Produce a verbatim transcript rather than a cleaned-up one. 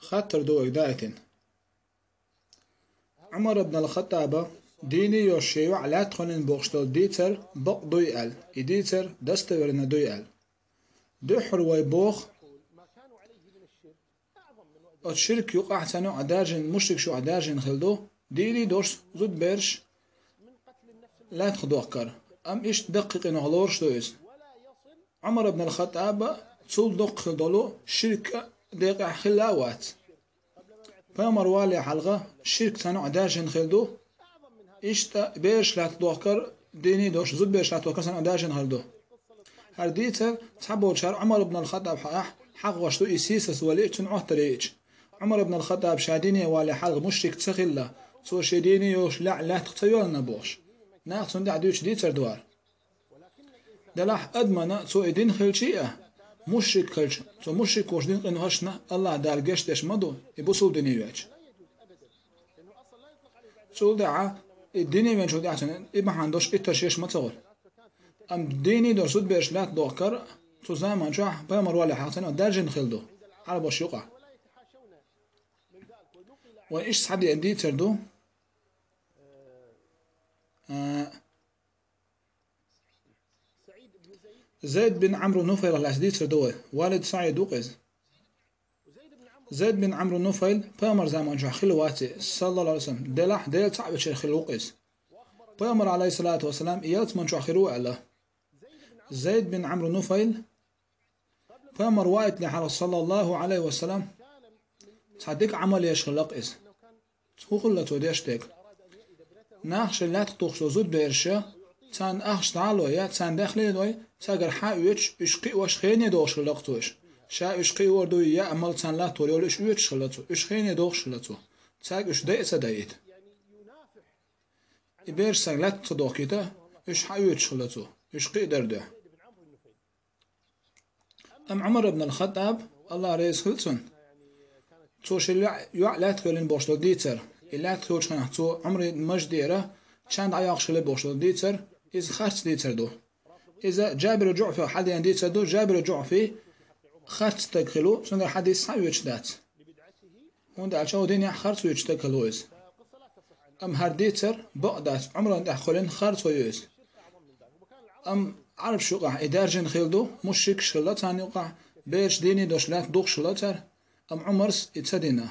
Хаттар ду вайга даийтина. Ӏумар ибн ал-Хаттаба дийне йолуш шен йоӀ лаьтта хилла бохуш долу дийцар бакъ дуй аьлла, и дийцар достоверно дуй аьлла. Дуьххьара вай боху, оцу ширк юкъахь царна юкъахь даьржина, мушрикаш юкъахь даьржина хилла ду, дийне долуш зудабераш лаьтта дохкар. Амма иштта даккхий къинойх лоруш ду иза. Ӏумар ибн ал-Хаттаба цул доккха хилла долу ширк а декъехь хилла а вац. Пайхамар валале хьалха ширк царна юкъахь даьржина хилла ду, иштта бераш лаьтта дохкар, дийне долуш зудабераш лаьтта дохкар царна юкъахь даьржина хилла ду. ХӀара дийцар цхьаболчара Ӏумар ибн ал-Хаттаб хьакъехь хьахош ду, и сийсаз валийча, цуьнан Ӏоттар йийча. Ӏумар ибн ал-Хаттаб ша дийне валале хьалха мушрик ца хилла, цо шен дийне йолуш лаьтта лаьттах ца йоьллина бохуш. Наха цунна тӀехь дуьйцуш дийцар ду хӀара. Делахь адамана цо и дина хилча а, мушрик хилча, цо мушрик волуш дина къиношна Аллахь Дала гечдеш ма ду, и бусулба дине веача. Цул тӀаьхьа и дине веанчул тӀаьхьа цунна и бахьана долуш иттар шеш ма ца хуьлу. Амма дийне долуш зудабераш лаьтта дохкар цу заман чохь пайхамар валале хьалха царна юкъахь даьржина хилла ду, Ӏарбош юкъахь. Вай иштта схьадеана дийцар ду. А, Зайд бин Ӏамру Нуфайлах лаьцна дийцар ду вай. Валид СаӀид ву-кх иза. Зайд бин Ӏамру Нуфайл пайхамар заман чохь хилла вац и, саллаллаху Ӏалайхи ва саллам, делахь Дела цхьаъ вечерах хилла ву-кх иза. Пайхамар, Ӏалайхиссалату вассалам, и ялсаман чохь хир ву аьлла. Зайд бин Ӏамру Нуфайл пайхамар ваийтале хьалха, саллаллаху Ӏалайхи ва саллам, цхьа дика Ӏамал еш хилла-кх иза. ХӀун хилла цо деш дерг? Нах шайн лаьттах тухуш долу зудабераш, царна ахча дӀа а лой, я царна даьхни а лой, цаьргара хьа а оьцуш, уьш кхиош хене дохуш хилла-кх цо уьш. Ша уьш кхиор дуй, я а мала царна латтор йолу уьш оьцуш хилла цо, уьш хене дохуш хилла цо. Цаьрга уьш дайа а ца дайита. И бераш цаьрга лаьтта ца дохкийта, уьш хьа оьцуш хилла цо, уьш кхиор дуьхьа. Амма Ӏумар ибн ал-Хаттаб, Аллах реза хила цунна, цо шен йоӀ, йоӀ лаьтта хилла бохуш долу дийцар, и лаьтта хиллачу хенахь цо Ӏумаран маждера чан дӀайоккхуш хилла бохуш долу дийцар, иза харц дийцар ду. Иза Джабир ал-Джуъфи хьадеана дийцар ду, Джабир ал-Джуъфи харц стаг хилла ву, цуьнгара хьадис схьа а оьцуш дац. ХӀунда аьлча хӀокху динехь харц воьдуш стаг хилла ву иза. Амма хӀара дийцар бакъ дац, Ӏумарна тӀехь кхоьллина харцо ю иза. Амма Ӏарбаш юкъахь и даьржина хилла ду, мушрикаш хилла царна юкъахь, бераш дийне долуш лаьтта духуш хилла цара, амма Ӏумарс и ца дина.